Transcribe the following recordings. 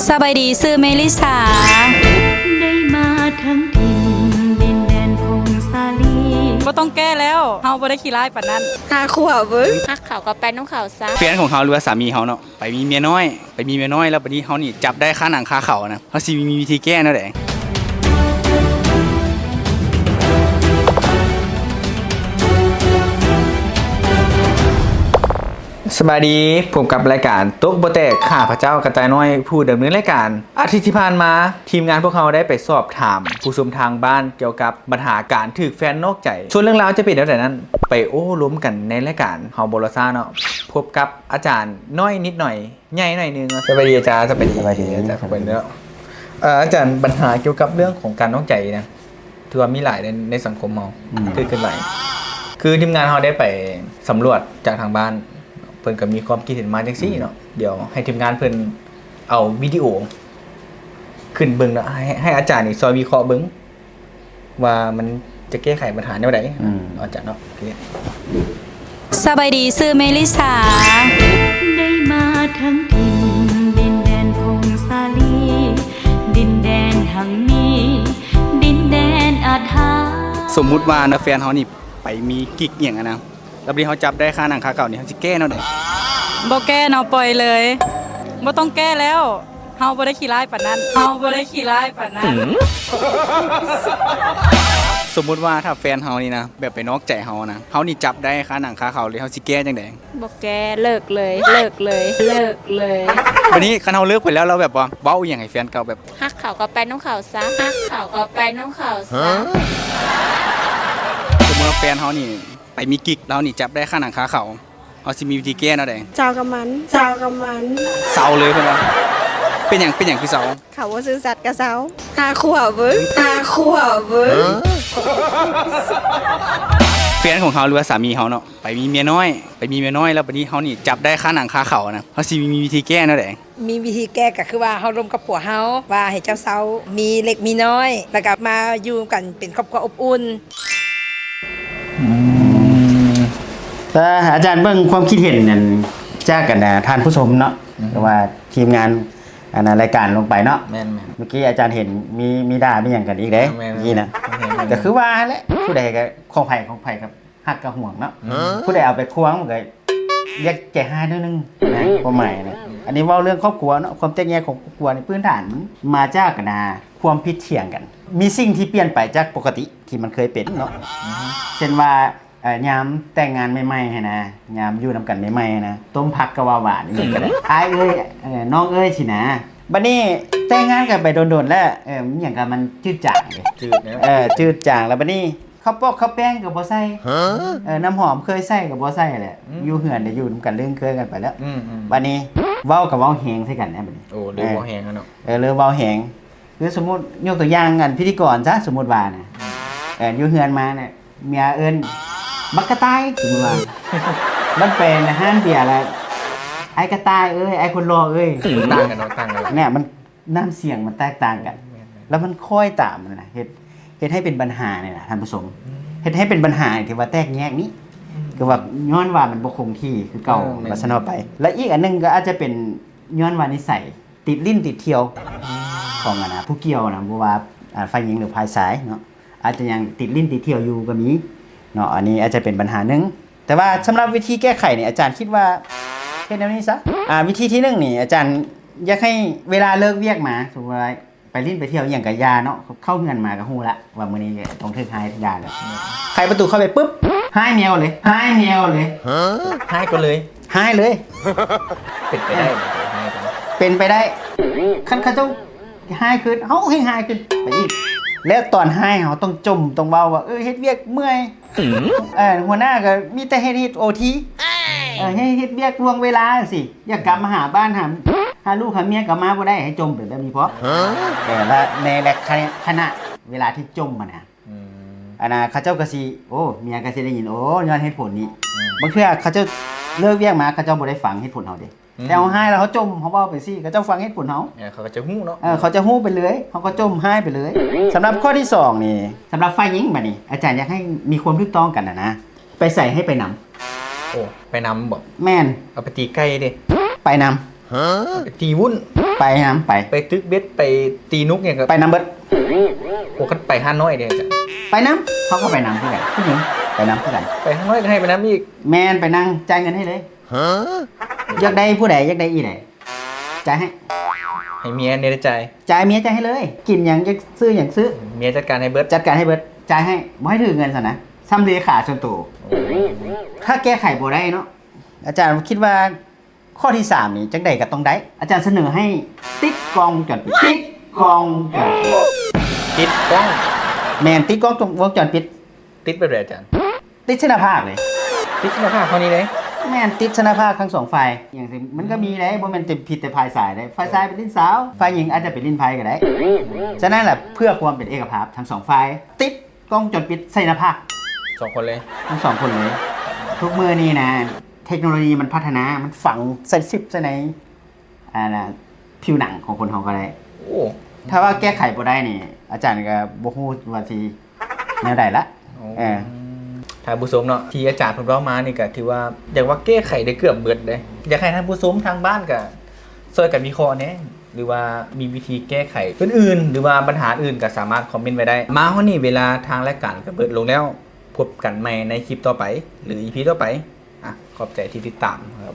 ສະບາຍດີ ຊື່ເມລິສາ ໄດ້ມາເຖິງຖິ່ນດິນແດນຜົ້ງສາລີ ບໍ່ຕ້ອງແກ້ແລ້ວ ເຮົາບໍ່ໄດ້ຂີ້ຮ້າຍປານນັ້ນ ຫ້າຂວບເບິ່ງ ຮັກເຂົາກໍໄປນຳເຂົາຊະ ແຟນຂອງເຮົາ ຫຼືວ່າສາມີເຮົາເນາະ ໄປມີເມຍນ້ອຍ ໄປມີເມຍນ້ອຍແລ້ວ ບາດນີ້ເຮົານີ້ຈັບໄດ້ຄາໜັງຄາເຂົານະ ເຮົາຊິມີວິທີແກ້ແນວໃດ? ສະບາຍດີ ພົບກັບລາຍການຕົກບໍ່ແຕກ ຂ້າພະເຈົ້າກະຕ່າຍນ້ອຍ ຜູ້ດຳເນີນລາຍການ. ອາທິດທີ່ຜ່ານມາ ທີມງານພວກເຮົາໄດ້ໄປສອບຖາມຜູ້ຊົມທາງບ້ານກ່ຽວກັບບັນຫາການຖືກແຟນນອກໃຈ ສ່ວນເລື່ອງລາວຈະເປັນແນວໃດນັ້ນ ໄປໂອ້ລົມກັນໃນລາຍການ ເຮົາບໍ່ລໍຊ້າເນາະ ພົບກັບອາຈານນ້ອຍນິດໜ້ອຍ ໃຫຍ່ໜ້ອຍໜຶ່ງ. ສະບາຍດີອາຈານ ສະບາຍດີ ສະບາຍດີ ອາຈານ ສະບາຍດີເນາະ. ເອີ ອາຈານ ບັນຫາກ່ຽວກັບເລື່ອງຂອງການນອກໃຈນະ ຖືວ່າມີຫຼາຍໃນ ໃນສັງຄົມເຮົາ ອືມ ເກີດຂຶ້ນຫຼາຍ ຄືທີມງານເຮົາໄດ້ໄປສຳຫຼວດຈາກທາງບ້ານ ເພິ່ນກໍມີຄວາມຄິດເຫັນມາຈັ່ງຊີ້ເນາະ ອືມ ດຽວໃຫ້ທີມງານເພິ່ນເອົາວິດີໂອຂຶ້ນເບິ່ງເນາະ ໃຫ້ ໃຫ້ອາຈານນີ້ຊ່ອຍວິເຄາະເບິ່ງວ່າມັນຈະແກ້ໄຂບັນຫາແນວໃດ ອືມ ເນາະ ອາຈານເນາະ. ໂອເຄ ສະບາຍດີ ຊື່ເມລິສາ ໄດ້ມາເຖິງຖິ່ນດິນແດນຜົ້ງສາລີ ດິນແດນຮັ່ງມີ ດິນແດນອາຖາ ສົມມຸດວ່ານະ ແຟນເຮົານີ້ໄປມີກິກອີ່ຫຍັງຫັ້ນນະ ແລ້ວບາດນີ້ເຮົາຈັບໄດ້ຄາໜັງຄາເຂົານີ້ ເຮົາຊິແກ້ແນວໃດ? ບໍ່ແກ້ເນາະ ປ່ອຍເລີຍ ບໍ່ຕ້ອງແກ້ແລ້ວ ເຮົາບໍ່ໄດ້ຂີ້ຮ້າຍປານນັ້ນ ເຮົາບໍ່ໄດ້ຂີ້ຮ້າຍປານນັ້ນ. ສົມມຸດວ່າຖ້າແຟນເຮົານີ້ນະ ແບບໄປນອກໃຈເຮົານະ ເຮົານີ້ຈັບໄດ້ຄາໜັງຄາເຂົາເລີຍ ເຮົາຊິແກ້ຈັ່ງໃດ? ບໍ່ແກ້ ເລີກເລີຍ ເລີກເລີຍ ເລີກເລີຍ. ບາດນີ້ຄັນເຮົາເລີກໄປແລ້ວ ແລ້ວແບບວ່າເວົ້າອີ່ຫຍັງໃຫ້ແຟນເກົ່າ ແບບ ຮັກເຂົາກໍໄປນຳເຂົາຊະ ຮັກເຂົາກໍໄປນຳເຂົາຊະ. ສົມມຸດວ່າແຟນເຮົານີ້ໄປມີກິກ ເຮົານີ້ຈັບໄດ້ຄາໜັງຄາເຂົາ ເຮົາຊິມີວິທີແກ້ແນວໃດ? ເຊົາກັບມັນ ເຊົາກັບມັນ ເຊົາເລີຍເພິ່ນວ່າ. ເປັນຫຍັງ ເປັນຫຍັງຄືເຊົາ? ເຂົາບໍ່ຊື່ສັດກໍເຊົາ ຫ້າຂວບເບິ່ງ ຫ້າຂວບເບິ່ງ. ແຟນຂອງເຮົາ ຫຼືວ່າສາມີເຮົາເນາະ ໄປມີເມຍນ້ອຍ ໄປມີເມຍນ້ອຍແລ້ວ ບາດນີ້ເຮົານີ້ຈັບໄດ້ຄາໜັງຄາເຂົານະ ເຮົາຊິມີວິທີແກ້ແນວໃດ? ມີວິທີແກ້ກໍຄືວ່າເຮົາລົມກັບຜົວເຮົາ ວ່າໃຫ້ເຈົ້າເຊົາມີເລັກມີນ້ອຍ ແລ້ວກໍມາຢູ່ກັນເປັນຄອບຄົວອົບອຸ່ນ. ອືມ ແຕ່ອາຈານເບິ່ງຄວາມຄິດເຫັນນັ້ນ ຈາກອັນນ່າ ທ່ານຜູ້ຊົມເນາະ ອືມ ຫຼືວ່າທີມງານ ອັນນ່າ ລາຍການລົງໄປເນາະ. ແມ່ນໆ ເມື່ອກີ້ອາຈານເຫັນມີ ມີດ່າມີຫຍັງກັນອີກເດ້ ແມ່ນໆ ນີ້ນະ ແມ່ນໆ ກໍຄືວ່າຫັ້ນແຫຼະ ຜູ້ໃດກໍຂອງໃຜຂອງໃຜກໍຮັກກໍຫວງເນາະ. ອືມ ຜູ້ໃດເອົາໄປຄວງມັນກໍຢາກໃຈຮ້າຍໜ້ອຍໜຶ່ງນະ ຄວາມໝາຍນະ. ອືມ ອັນນີ້ເວົ້າເລື່ອງຄອບຄົວເນາະ ຄວາມແຕກແຍກຂອງຄອບຄົວນີ້ ພື້ນຖານມາຈາກ ອັນນ່າ ຄວາມຜິດຖຽງກັນ ມີສິ່ງທີ່ປ່ຽນໄປຈາກປົກກະຕິທີ່ມັນເຄີຍເປັນເນາະ. ອືມ ເຊັ່ນວ່າ ເອີ ຍາມແຕ່ງງານໃໝ່ໆຫັ້ນນະ ຍາມຢູ່ນຳກັນໃໝ່ໆຫັ້ນນະ ຕົ້ມຜັກກໍວ່າຫວານ ອີ່ຫຍັງກໍໄດ້ ອ້າຍເອີຍ ເອີ ນ້ອງເອີຍ ຊີ້ນະ. ບັດນີ້ແຕ່ງງານກັນໄປດົນໆແລ້ວ ເອີ ອີ່ຫຍັງກໍມັນຈືດຈາງເດ້ ຈືດແລ້ວ ເອີ ຈືດຈາງແລ້ວ. ບັດນີ້ເຂົ້າປອກເຂົ້າແປ້ງກໍບໍ່ໃສ່ ເອີ ນ້ຳຫອມເຄີຍໃສ່ກໍບໍ່ໃສ່ແຫຼະ. ອືມ ຢູ່ເຮືອນໄດ້ຢູ່ນຳກັນລຶ້ງເຄີຍກັນໄປແລ້ວ. ອືມໆ ບັດນີ້ເວົ້າກໍເວົ້າແຮງໃສ່ກັນນະ ບັດນີ້ ໂອ້ ເລີ່ມເວົ້າແຮງແລ້ວເນາະ ເອີ ເລີ່ມເວົ້າແຮງ. ຄືສົມມຸດ ຍົກຕົວຢ່າງ ອັນ ພິທີກອນຊະ ສົມມຸດວ່ານະ ອືມ ເອີ ຢູ່ເຮືອນມານະ ເມຍເອີ້ນ ບັກກະຕ່າຍ ສົມມຸດວ່າ ມັນໄປຮ້ານເບຍລະ ອ້າຍກະຕ່າຍເອີຍ ອ້າຍຄົນຫຼໍ່ເອີຍ. ຕ່າງກັນເນາະ ຕ່າງກັນ. ເນຍ ມັນ ນ້ຳສຽງມັນແຕກຕ່າງກັນ. ແມ່ນໆ ແລ້ວມັນຄ້ອຍຕາມນະ ເຮັດ ເຮັດໃຫ້ເປັນບັນຫານີ້ນະທ່ານຜູ້ຊົມ. ອືມ ເຮັດໃຫ້ເປັນບັນຫາທີ່ວ່າແຕກແຍກນີ້ ອືມ ຄືວ່າຍ້ອນວ່າມັນບໍ່ຄົງທີ່ຄືເກົ່າ. ເອີ ແມ່ນໆ ວ່າຊັ້ນເອົາໄປ. ແລະ ອີກອັນໜຶ່ງກໍອາດຈະເປັນຍ້ອນວ່ານິໄສ ຕິດຫຼິ້ນຕິດທ່ຽວ ອືມ ຂອງອັນນ່າ ຜູ້ກ່ຽວນະ ບໍ່ວ່າ ອ່າ ຝ່າຍຍິງ ຫຼື ຝ່າຍຊາຍເນາະ ອາດຈະຍັງຕິດຫຼິ້ນຕິດທ່ຽວຢູ່ກໍມີເນາະ. ອັນນີ້ອາດຈະເປັນບັນຫາໜຶ່ງ ແຕ່ວ່າສຳລັບວິທີແກ້ໄຂນີ້ ອາຈານຄິດວ່າເຮັດແນວນີ້ຊະ. ອ່າ ວິທີທີໜຶ່ງນີ້ ອາຈານຢາກໃຫ້ເວລາເລີກວຽກມາ ສົມມຸດວ່າໄປຫຼິ້ນໄປທ່ຽວອີ່ຫຍັງກໍຢ່າເນາະ ເຂົ້າເຮືອນມາກໍຮູ້ລະວ່າມື້ນີ້ຕ້ອງຖືກຮ້າຍຢ່າແລ້ວ. ອືມ ໄຂປະຕູເຂົ້າໄປປຶບ ຮ້າຍແມວເລີຍ ຮ້າຍແມວເລີຍ. ຮະ? ຮ້າຍກ່ອນເລີຍ? ຮ້າຍເລີຍ. ເປັນໄປໄດ້ບໍ່? ເປັນໄປໄດ້. ຄັນເຂົາເຈົ້າຮ້າຍຂຶ້ນ ເຮົາກໍແຮ່ງຮ້າຍຂຶ້ນໄປອີກ. ແລ້ວຕອນຮ້າຍເຮົາຕ້ອງຈົ່ມ ຕ້ອງເວົ້າວ່າ ເອີ ເຮັດວຽກເມື່ອຍ. ອືມ ເອີ ຫົວໜ້າກໍມີແຕ່ໃຫ້ເຮັດໂອທີ ເອີ ໃຫ້ເຮັດວຽກລ່ວງເວລາຈັ່ງຊີ້ ຢາກກັບມາຫາບ້ານ ຫາ ຫາລູກຫາເມຍກໍມາບໍ່ໄດ້ ໃຫ້ຈົ່ມໄປແບບນີ້ພໍ. ເອີ ແລະ ໃນແລະ ຂະນະ ຂະນະເວລາທີ່ຈົ່ມຫັ້ນນະ ອືມ ອັນນ່າ ເຂົາເຈົ້າກໍຊິ ໂອ້ ເມຍກໍຊິໄດ້ຍິນ ໂອ້ ຍ້ອນເຫດຜົນນີ້. ອືມ ບາງເທື່ອເຂົາເຈົ້າເລີກວຽກມາ ເຂົາເຈົ້າບໍ່ໄດ້ຟັງເຫດຜົນເຮົາເດ້. ອືມ ແຕ່ເຮົາຮ້າຍແລ້ວເຮົາຈົ່ມ ເຮົາເວົ້າໄປຊີ້ ເຂົາເຈົ້າຟັງເຫດຜົນເຮົາ. ເອີ ເຂົາກໍຈະຮູ້ເນາະ. ເອີ ເຂົາຈະຮູ້ໄປເລີຍ ເຮົາກໍຈົ່ມຮ້າຍໄປເລີຍ. ສຳລັບຂໍ້ທີສອງນີ້ ສຳລັບຝ່າຍຍິງ ບາດນີ້ອາຈານຢາກໃຫ້ມີຄວາມຖືກຕ້ອງກັນນະນະ ໄປໃສໃຫ້ໄປນຳ. ໂອ້ ໄປນຳບໍ? ແມ່ນ. ເອົາໄປຕີໄກ່ເດ? ໄປນຳ. ໄປຕີວຸ້ນ ໄປນຳ ໄປ ໄປຕຶກເບັດ ໄປຕີນຸກຫຍັງກໍ ໄປນຳເບິດ. ໂອ້ ຄັນໄປຮ້ານນ້ອຍເດ ໄປນຳ ເຮົາກໍໄປນຳຄືກັນ ຜູ້ຍິງໄປນຳຄືກັນ. ໄປຮ້ານນ້ອຍກໍໃຫ້ໄປນຳອີກ. ແມ່ນ ໄປນັ່ງ ຈ່າຍເງິນໃຫ້ເລີຍ. ຢາກໄດ້ຜູ້ໃດ ຢາກໄດ້ອີ່ໃດ ຈ່າຍໃຫ້ ໃຫ້ເມຍແດ່ຈ່າຍ. ຈ່າຍ ເມຍຈ່າຍໃຫ້ເລີຍ. ກິນຫຍັງ ຢາກຊື້ຫຍັງຊື້ ເມຍຈັດການໃຫ້ເບິດ. ຈັດການໃຫ້ເບິດ ຈ່າຍໃຫ້ ບໍ່ໃຫ້ຖືເງິນຊັ້ນນະ. ສ່ຳເລຂາສ່ວນໂຕ. ໂອ້ ຖ້າແກ້ໄຂບໍ່ໄດ້ເນາະ ອາຈານຄິດວ່າ ຂໍ້ທີສາມນີ້ ຈັ່ງໃດກໍຕ້ອງໄດ້. ອາຈານສະເໜີໃຫ້ຕິດກ້ອງວົງຈອນປິດ. ຕິດກ້ອງວົງຈອນປິດ. ຕິດກ້ອງ? ແມ່ນ ຕິດກ້ອງວົງຈອນປິດ. ຕິດແບບໃດອາຈານ? ຕິດໃສ່ໜ້າຜາກເລີຍ. ຕິດໃສ່ໜ້າຜາກເຮົານີ້ເລີຍ? ແມ່ນ ຕິດໃສ່ໜ້າຜາກທັງສອງຝ່າຍ. ຫຍັງຊີ້ ມັນກໍມີເດ້ ບໍ່ແມ່ນແຕ່ຜິດແຕ່ຝ່າຍຊາຍເດ້ ຝ່າຍຊາຍໄປຫຼິ້ນສາວ ຝ່າຍຍິງອາດຈະໄປຫຼິ້ນໄພກໍໄດ້. ສະນັ້ນລະ ເພື່ອຄວາມເປັນເອກະພາບທັງສອງຝ່າຍ ຕິດກ້ອງວົງຈອນປິດໃສ່ໜ້າຜາກ ສອງຄົນເລີຍ ທັງສອງຄົນເລີຍ. ທຸກມື້ນີ້ນະ ເທັກໂນໂລຢີມັນພັດທະນາ ມັນຝັງໃສ່ຊິບໃສ່ໃນ ອັນນ່າ ຜິວໜັງຂອງຄົນເຮົາກໍໄດ້. ໂອ້ ຖ້າວ່າແກ້ໄຂບໍ່ໄດ້ນີ້ ອາຈານກໍບໍ່ຮູ້ວ່າຊິແນວໃດລະ. ໂອ້ ເອີ ທ່ານຜູ້ຊົມເນາະ ທີ່ອາຈານເພິ່ນເວົ້າມານີ້ກໍຖືວ່າ ຢາກວ່າແກ້ໄຂໄດ້ເກືອບເບິດເດ້. ຢາກໃຫ້ທ່ານຜູ້ຊົມທາງບ້ານກໍຊ່ວຍກັນວິເຄາະແດ່ ຫຼືວ່າມີວິທີແກ້ໄຂອື່ນໆ ຫຼືວ່າບັນຫາອື່ນກໍສາມາດຄອມເມັນໄວ້ໄດ້. ມາຮອດນີ້ເວລາທາງລາຍການກໍເບິດລົງແລ້ວ. ພົບກັນໃໝ່ໃນຄລິບຕໍ່ໄປ ຫຼື ອີພີຕໍ່ໄປ. ອາ ຂອບໃຈທີ່ຕິດຕາມ. ຂອບ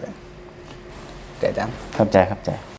ໃຈອາຈານ. ຂອບໃຈ ຂອບໃຈ.